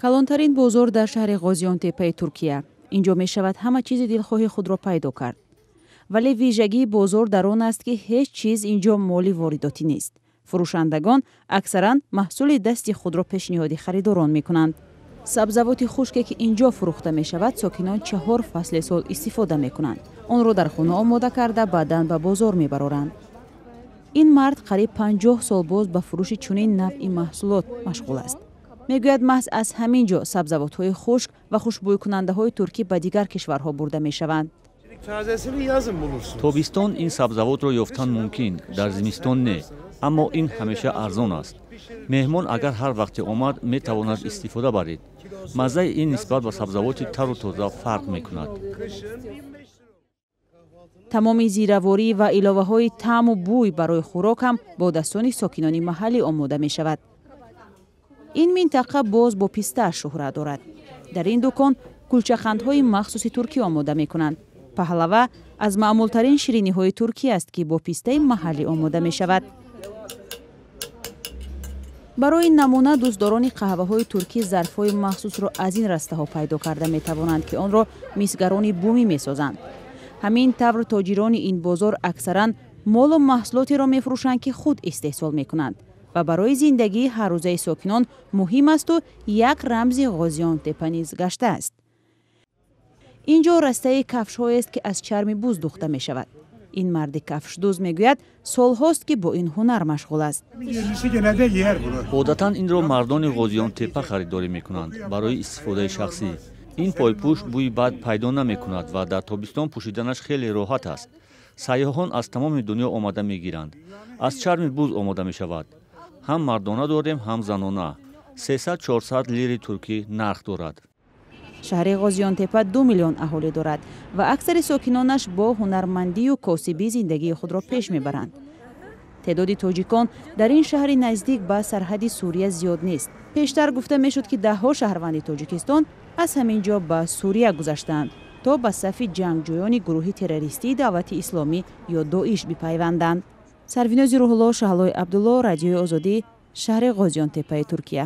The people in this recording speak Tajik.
Калонтарин бозор дар шаҳри Ғозионтепаи Туркия. Ин ҷо мешавад ҳама чизи дилхоҳи худро пайдо кард. Вале вижагии бозор дар он аст, ки ҳеҷ чиз ин ҷо моли воридотӣ нест. Фурӯшандагон аксаран маҳсули дасти худро пешниҳоди харидорон мекунанд. Сабзавоти хушке, ки ин ҷо фурӯхта мешавад, сокинон 4 фасли сол истифода мекунанд. Онро дар хона омода карда, баъдан ба бозор мебароранд. Ин мард қариб 50 сол боз ба фурӯши чунин навъи маҳсулот машғул аст. Мегӯяд, маҳз аз ҳамин ҷо сабзавотҳои хушк ва хушбӯйкунандаҳои туркӣ ба дигар кишварҳо бурда мешаванд. Тобистон ин сабзавотро ёфтан мумкин, дар зимистон не, аммо ин ҳамеша арзон аст. Меҳмон агар ҳар вақте омад, метавонад истифода баред. Маззаи ин нисбат ба сабзавоти тару тоза фарқ мекунад. Тамоми зираворӣ ва иловаҳои таъму бӯй барои хӯрок ҳам бо дастони сокинони маҳаллӣ омода мешавад. Ин минтақа боз бо пистааш шӯҳрат дорад. Дар ин дукон кулчақандҳои махсуси туркӣ омода мекунанд. Паҳлава аз маъмултарин шириниҳои туркӣ аст, ки бо пистаи маҳаллӣ омода мешавад. Барои намуна, дӯстдорони қаҳваҳои туркӣ зарфҳои махсусро аз ин растаҳо пайдо карда метавонанд, ки онро мисгарони бумӣ месозанд. Ҳамин тавр, тоҷирони ин бозор аксаран молу маҳсулотеро мефурӯшанд, ки худ истеҳсол мекунанд ва барои зиндагии ҳаррӯзаи сокинон муҳим асту як рамзи Ғозионтепа низ гаштааст. Ин ҷо растаи кафшҳоест, ки аз чарми буз духта мешавад. Ин марди кафшдӯз мегӯяд, солҳост, ки бо ин ҳунар машғул аст. Одатан инро мардони Ғозионтепа харидорӣ мекунанд барои истифодаи шахсӣ. Ин пойпӯш бӯи бад пайдо намекунад ва дар тобистон пӯшиданаш хеле роҳат аст. Сайёҳон аз тамоми дунё омада мегиранд. Аз чарми буз омода мешавад. Ҳам мардона дорем, ҳам занона. 300-400 лири туркӣ нарх дорад. Шаҳри Ғозионтепа 2 миллион аҳолӣ дорад ва аксари сокинонаш бо ҳунармандию косибӣ зиндагии худро пеш мебаранд. Теъдоди тоҷикон дар ин шаҳри наздик ба сарҳади Сурия зиёд нест. Пештар гуфта мешуд, ки даҳҳо шаҳрванди Тоҷикистон аз ҳамин ҷо ба Сурия гузаштаанд, то ба сафи ҷангҷӯёни гурӯҳи террористии Давлати Исломӣ ё ДОИШ бипайванданд. Сарвинози Рӯҳулло, Шаҳлои Абдулло, Радиои Озодӣ, шаҳри Ғозионтепаи Туркия.